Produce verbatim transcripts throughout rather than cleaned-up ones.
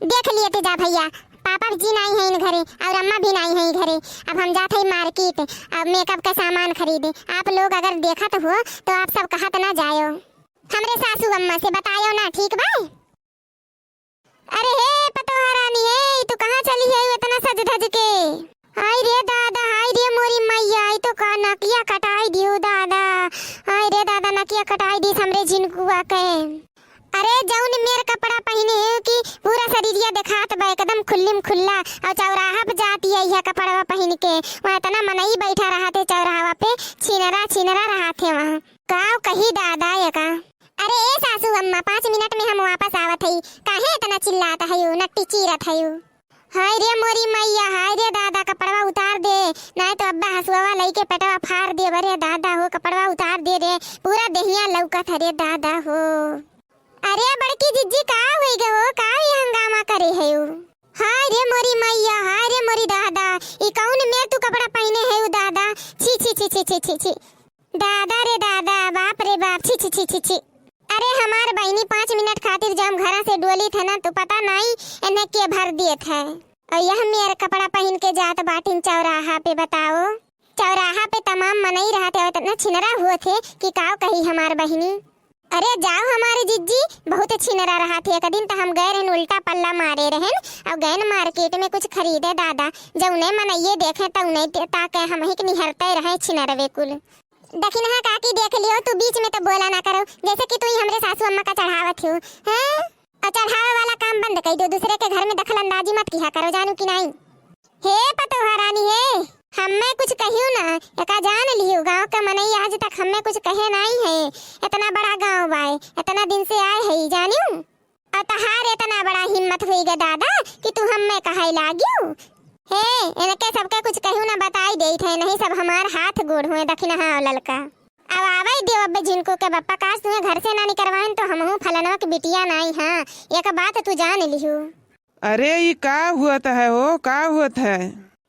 देख लिए थे जा भैया, पापा जी नाई हैं इन घरे और अम्मा भी नाई हैं घरे। अब हम जात हई मार्केट, अब मेकअप का सामान खरीदे। आप लोग अगर देखत हो तो आप सब कहत ना जायो, हमरे सासू अम्मा से बतायो ना, ठीक बा? अरे हे पतोहा रानी हे, तू कहाँ चली है इतना सज धज के? हाय रे दादा, हाय रे मोरी मैया, ई तो का नकिया कटाई दियो दादा। हाय रे दादा, नकिया कटाई दिस हमरे झिनकुआ के। अरे जौन मेर कपड़ा पहिने है कि पूरा शरीरिया देखात बा एकदम खुल्लिम खुल्ला, और चौराहा पे जाती है यह कपड़वा पहिन के। वहाँ इतना मनई बैठा रहत है चौराहा पे, छिनरा छिनरा रहत है वहाँ। काव कही दादा ये का। अरे ए सासू अम्मा, पाँच मिनट में हम वापस आवत हई, काहे इतना चिल्लात हयू, नट्टी चीरत हयू? हाय रे मोरी मैया, हाय रे दादा, कपड़वा उतार दे, नाय तो अब्बा हसुआ लइके पेटवा फार देब रे दादा हो, कपड़वा उतार दे रे, पूरा देहिया लौकत है रे दादा हो। अरे बड़की जिज्जी, का होई गए हो, का ये हंगामा करे हयू? हाय रे मोरी मैया, हाय रे मोरी दादा, ई कौन मेर तू कपड़ा पहिने हयू दादा? छी छी छी छी छी छी छी। दादा रे दादा, बाप रे बाप, छी छी छी छी छी। अरे हमार बहिनी, पाँच मिनट खातिर जब हम घरा से डोली थे ना, तो पता नाई इन्हें के भर दिए थे। और यह मेर कपड़ा पहिन के जात बाटिन चौराहा पे, बताओ। चौराहा पे तमाम मनई रहत है, इतना छिनरा हुआ थे कि काव कही हमार बहिनी। अरे जाओ हमारे जिज्जी, बहुत छिनरा रहत है। एक दिन तो हम गए रहन उल्टा पल्ला मारे रहन, और गए न मार्केट में कुछ खरीदे दादा, जौने मनइये देखे तौने ते-, ताके हम ही के निहरते रहे छिनरवे कुल। दखिनहा काकी देख लियो, तू बीच में तो बोला ना करो, जैसे कि तू ही हमरे सासू अम्मा का चढ़ावत हो, हैं? और चढ़ावे वाला काम बंद कर दो, दूसरे के घर में दखल अंदाजी मत किया करो, जानू कि नहीं? हे पतोहा रानी हे, हम्मे कुछ कहियो ना, एका जान लियो, गांव के मनई आज तक हम्मे कुछ कहे नहीं है। इतना बड़ा गांव बाय, इतना दिन से आए है, जानियो? और तहार इतना बड़ा हिम्मत हुई गे दादा कि तू हम्मे कहे लागियो? हे, इनके सबके कुछ कहियो ना बताई देत है, नहीं सब हमार हाथ गोड़ हुए दखिनहा ललका। अब आवे दियो अब्बे झिनकू के बप्पा, काश तुहे घर से ना निकरवाइन तो हमहू फलनवा के बिटिया नाई हाँ, एक बात तू जान लिहू। अरे ई का हुअत है हो, का हुअत है?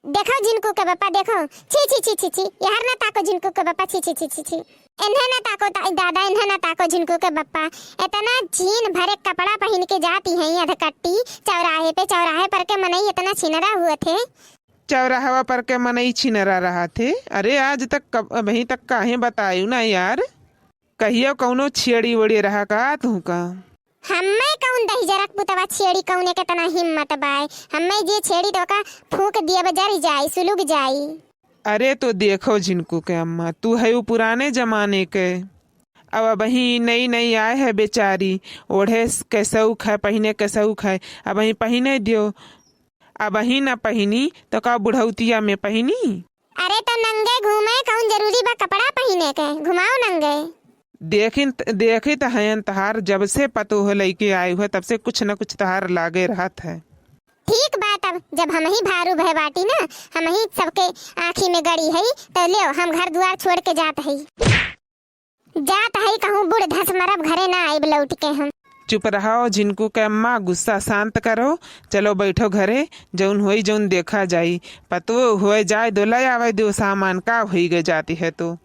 देखो झिनकू के बप्पा, देखो, छी छी छी छी छी, यार ना ताको झिनकू के बप्पा, छी छी छी छी छी। इन्हें ना ताको ता-, दादा, इन्हें ना ताको झिनकू के बप्पा, इतना झीन भरे कपड़ा पहिन के जाती हैं अधकट्टी, चौराहे पे, चौराहे पर के मनई इतना छिनरा हुआ थे। चौराहवा पर के मनई छिनरा रहा थे। अरे आज तक कब, अबहीं तक काहे बतायु ना यार? कहियो कौनो छेड़ी ओड़ी रहा का तुहका? हम्मे कौन दहिजरक पुतवा छेड़ी, कौने के तना हिम्मत बाय? हम्मे जे छेड़ी तो का फूंक दियब, जरि जाई, सुलुग जाई। अरे तो देखो झिनकू के अम्मा, तू है उ पुराने जमाने के। अब अबहीं नई नई आए है बेचारी, ओढ़े के शौक है, पहिने के शौक है, अबहीं पहिने दियो। अबहीं ना पहिनी तो का बुढ़ौतिया में पहिनी? अरे तो नंगे घूमे कौन जरूरी बा कपड़ा पहिने के? घुमाओ नंगे। देखिन त-, देखित हयन तहार, जब से पतोह लइके आए हुए तब से कुछ न कुछ तहार लागे रहत है। ठीक बा तब, जब हमही भारू भय बाटी ना, हमही सबके आँखी में गड़ी हई, तो लेव हम घर दुआर छोड़ के जात हई। जात हई कहूँ बूढ़ धस मरब, घरे ना आइब लौट के हम। चुप रहो झिनकू के अम्मा, गुस्सा शांत करो। चलो बैठो घरे, जौन होई जौन देखा जाई। पतोह होए जाए दो, ले आवे दो सामान, का होई गए जाती है तो।